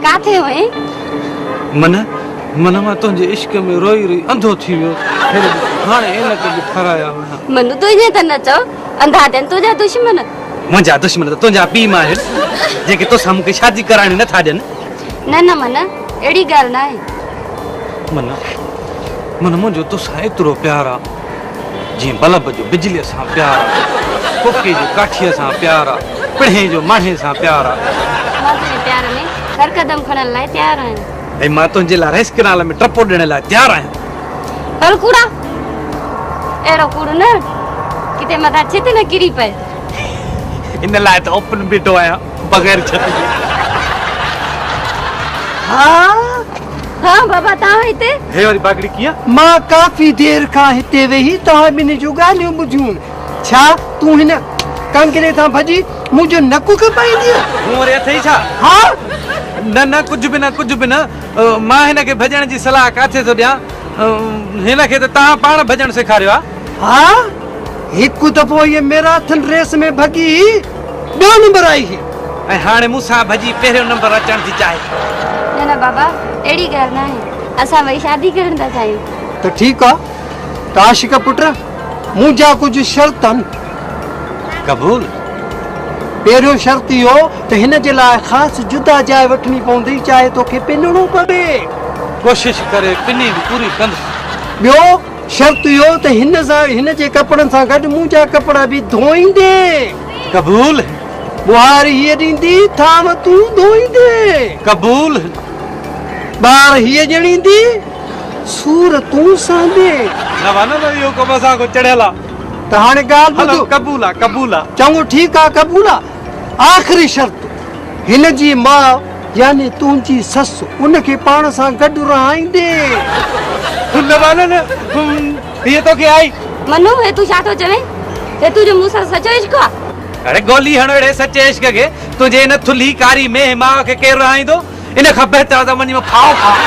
ڪاٿي هئين؟ من، من مان تنهنجي عشق ۾ روئي روئي انڌو ٿي ويو هيس. هاڻي عينڪ به ٺهرايا آهيان. منو تون ائين ته نه چئو، انڌا ٿين تنهنجا دشمن. منهنجا دشمن ته تنهنجا پيء ماء آهن، جيڪي توسان مون کي شادي ڪرائڻ نه ٿا ڏين. نه نه من، اهڙي ڳالهه ناهي. من، من منهنجو توسان ايترو پيار آ، جيئن بلب جو بجليء سان پيار آ، ڪوڪي جو ڪاٺيء سان پيار آ، پڻهين جو ماڻهي سان پيار آ. مان تنهنجي پيار ۾ هر قدم کڻڻ لاء تيار آهيان. ۽ مان تنهنجي لاء ريس ڪئنال ۾ ٽپو ڏيڻ لاء تيار آهيان. هل ڪوڙا، اهڙو ڪوڙ نه هڻ، ڪٿي مٿان ڇت نه ڪري پئي. ان لاء ته اوپن بيٺو آهيان، بغير ڇت جي. ها؟ ها بابا توهان هتي؟ هي واري باگڙي ڪيئن؟ مان ڪافي دير کان هتي ويهي توهان ٻنهي جون ڳالهيون ٻڌيون. ڇا تون هن ڪنگري تان ڀڄي منهنجو نڪ ڪپائيندينء؟ مون وري اٿئي ڇا؟ ها؟ نه نه ڪجهه به نه ڪجهه به نه. مان هن کي ڀڄڻ جي صلاح ڪاٿي ٿو ڏيان. هن کي ته توهان پاڻ ڀڄڻ سيکاريو آهي. ها؟ هڪ دفعو هيء ميراٿن ريس ۾ ڀڳي هئي، ٻيو نمبر آئي هئي. ۽ هاڻي مون سان ڀڄي پهريون نمبر اچڻ ٿي چاهي. نه نه بابا اهڙي ڳالهه ناهي. اسان ٻئي شادي ڪرڻ ٿا چاهيون. ته ٺيڪ آ ته عاشق پٽ منهنجا ڪجهه شرط آهن. قبول. پهريون شرط اهو ته هن جي لاء خاص جدا جاء وٺڻي پوندي چاهي توکي پنڻو پوي. ڪوشش ڪري پني به پوري ڪندس. ٻيو شرط اهو ته هن سان هن جي ڪپڙن سان گڏ منهنجا ڪپڙا به ڌوئيندين. قبول. ٻوهار هيء ڏيندي، ٿانو تون ڌوئيندين. قبول. ٻار هيء ڄڻيندي، سور تون سهندين. نه وا نه نه اهو ڪم اسان کان چڙهيل آ. ته هاڻي ڳالهه ٻڌ. هلو قبول آ قبول آ. چڱو ٺيڪ آ قبول آ. آخري شرط هن جي ماء يعني تنهنجي سس ان کي پاڻ سان گڏ رهائيندين. نه وا نه نه هيء توکي آئي. منو هي تون ڇا ٿو چوين؟ هي تنهنجو مون سان سچو عشق آ؟ اڙي گولي هڻ اهڙي سچي عشق کي. تنهنجي ان ٿلهي ڪاري مينهن ماء کي ڪير رهائيندو؟ ان کان بهتر آ ته وڃي مان ڦاهو کان.